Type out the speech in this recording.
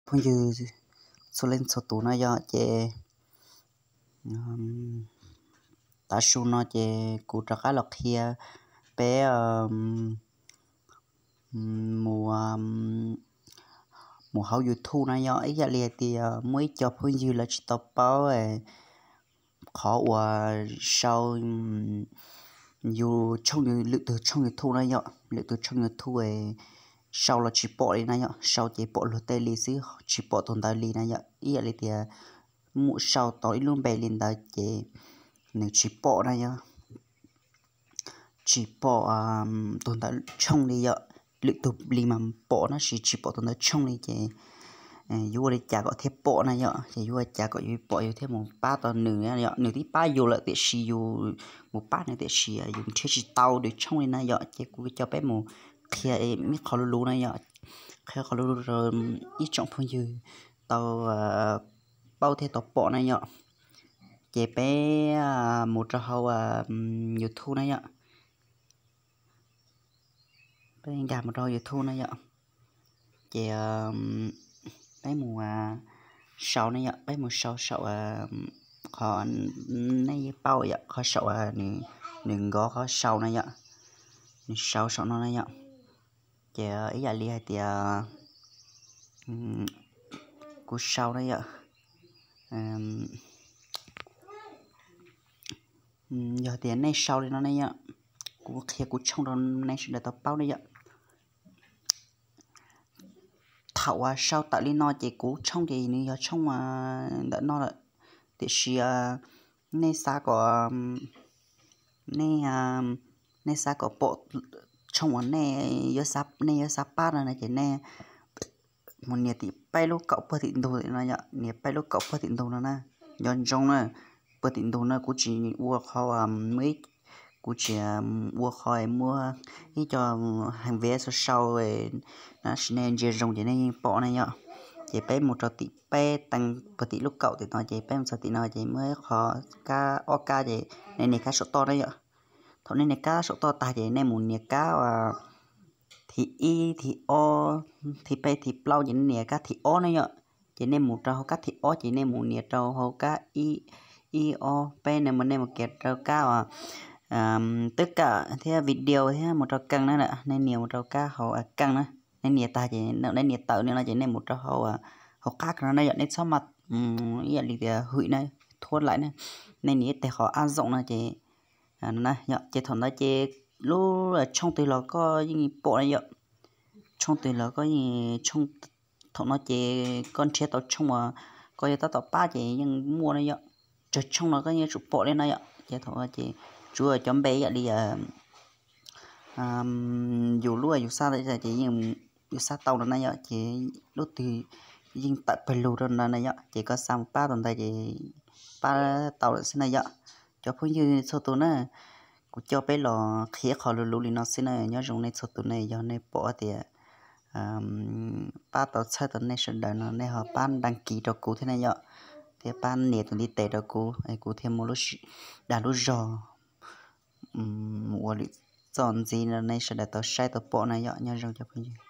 phooj ywg txhua leej txhua tus na yom. Ces tav su no ces kuv rov qab los qhia peb mus, mus hauv YouTube na yom. Ib yam li hais tias muaj ib co phooj ywg lawv tsis tau paub qhov uas sau yus tshooj, lwm tus tshooj YouTube na yom, lwm tus tshooj YouTube sau los tsis pom li na yom, sau ces pom luag tej li xwb tsis pom tus ntawd li na yom. Ib yam li tias mus sau tau ib lub npe li ntawd ces nws tsis pom na yom, tsis pom tus ntawd tshooj li yom. Lwm tus li mas pom tab sis tsis pom tus ntawd tshooj li ces yuav ua li cas kom thiaj pom na yom, ces yuav ua cas kom yus pom yus thiaj mus pab tau nws yom. Nws twb pab yus lawm tiam sis yus mus pab nws tiam sis yus nrhiav tsis tau nws tshooj li na yom. Ces kuv coj peb mus qhia ib qho luv luv na yom, qhia qhov luv luv rau ib tsoom phooj ywg tau paub thiab tau pom na yom. Ces peb mus rau hauv YouTube na yom, peb nkag mus rau hauv YouTube na yom. Ces peb mus sau na yom, peb mus sau saum qhov nej yeej paub yom, qhov saum nws nkov qhov sau na yom, nws sau saum no na yom. Ces ib yam li hais tias kuv sau na yom, yog tias nej sau li no ne yom, kuv qhia kuv tshooj rau nej sawv daws tau paub ne yom. Thaum uas sau tawm li no ces kuv tshooj ces nws yog tshooj ntawm no lawm, tiam sis nej xav kom, nej, nej xav kom pom tshooj uas nej yuav, nej yuav xav pab no na ces nej mus nias tim peb lub kaum puag tim ntug no yom, nias peb lub kaum puag tim ntug no na, nco ntsoov na, puag tim ntug no kuv tsis ua qhov, kuv tsis ua qhov muab ib co hais viv sau sau, tab sis nej ntsia zoo ces nej yeej pom na yom. Ces peb mus rau tim peb teev puag tim lub kaum tim no ces peb mus txog tim no ces muaj ib qho kab, ob kab ces nej nias kab saum toj na yom. Thaum nej nias kab saum toj tag ces nej mus nias kab thib ib, thib ob, thib peb, thib plaub ces nej nias kab thib ob na yom. Ces nej mus rau hauv kab thib ob ces nej mus nias rau hauv kab ib, ib ob peb, nej mus, nej mus kiag rau kab uas twb kam thiab video thiab mus rau keej na, nej nias mus rau kab hauv keej na. Nej nias tag ces nej nias tawm no ces nej mus rau hauv, hauv qab no na yom, nej txhob mas ib yam li tias hwm na, thuab laim na, nej nias ib teg qhov ab zoom no ces, ces thaum ntawd ces lub tshooj twg los koj yeej pom na yom. Tshooj twg los koj yeej tshooj, thaum no ces koj nrhiav tau tshooj uas koj yuav tab tom pab ces yeej muaj na yom. Tsawg tshooj no koj yeej yuav tsum pom li na yom. Ces thaum no ces tsuas cov npe ib yam li yus lub yus xav ces yeej yus xav tau no na yom, ces lub twg yeej tawm pawg lug rau ntawd na yom, ces koj xav mus pab tau ntawd ces pab tau lawm xwb na yom. Cov phooj ywg txhua tus na, kuv coj peb los qhia qhov luv luv li no xwb na, nyob zoo nej txhua tus na, yog nej pom tias pab tau txhawb tau nej sawv daws no nej ho pab đăng ký rau kuv thiab na yom, thiab pab nias tus ntiv tes rau kuv, kuv thiaj muaj lub, dag lub zog mus ua lwm txoj ntxiv no nej sawv daws tau saib tau pom na yom, nyob zoo cov phooj ywg.